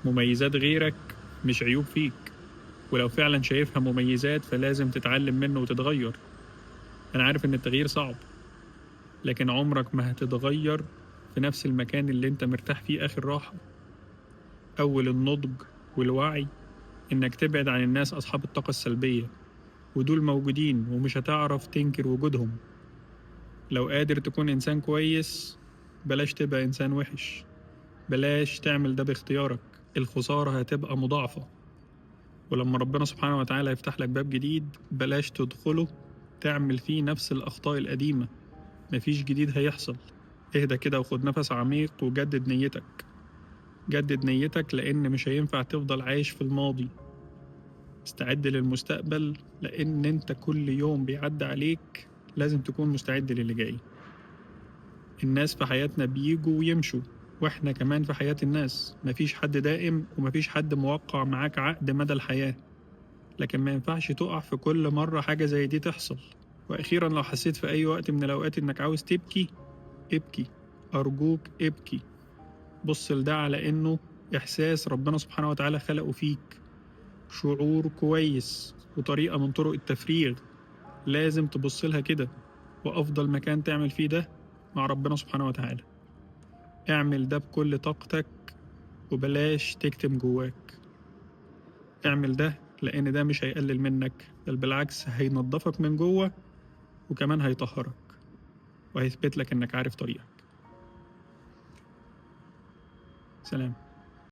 مميزات غيرك مش عيوب فيك، ولو فعلا شايفها مميزات فلازم تتعلم منه وتتغير. أنا عارف إن التغيير صعب، لكن عمرك ما هتتغير في نفس المكان اللي انت مرتاح فيه آخر راحة. أول النضج والوعي إنك تبعد عن الناس أصحاب الطاقة السلبية، ودول موجودين ومش هتعرف تنكر وجودهم. لو قادر تكون إنسان كويس بلاش تبقى إنسان وحش، بلاش تعمل ده باختيارك، الخسارة هتبقى مضاعفة. ولما ربنا سبحانه وتعالى يفتح لك باب جديد بلاش تدخله تعمل فيه نفس الأخطاء القديمة، مفيش جديد هيحصل. اهدى كده وخد نفس عميق وجدد نيتك. جدد نيتك لأن مش هينفع تفضل عايش في الماضي. استعد للمستقبل لأن انت كل يوم بيعدي عليك لازم تكون مستعد للي جاي. الناس في حياتنا بيجوا ويمشوا، واحنا كمان في حياة الناس. مفيش حد دائم ومفيش حد موقع معاك عقد مدى الحياة، لكن ما ينفعش تقع في كل مرة حاجة زي دي تحصل. وأخيرا لو حسيت في أي وقت من الأوقات إنك عاوز تبكي، ابكي، أرجوك ابكي. بص لده على إنه إحساس ربنا سبحانه وتعالى خلقه فيك، شعور كويس وطريقة من طرق التفريغ، لازم تبص لها كده. وأفضل مكان تعمل فيه ده مع ربنا سبحانه وتعالى. اعمل ده بكل طاقتك وبلاش تكتم جواك. اعمل ده لأن ده مش هيقلل منك، بل بالعكس هينظفك من جوه، وكمان هيطهرك وهيثبت لك إنك عارف طريقك. سلام.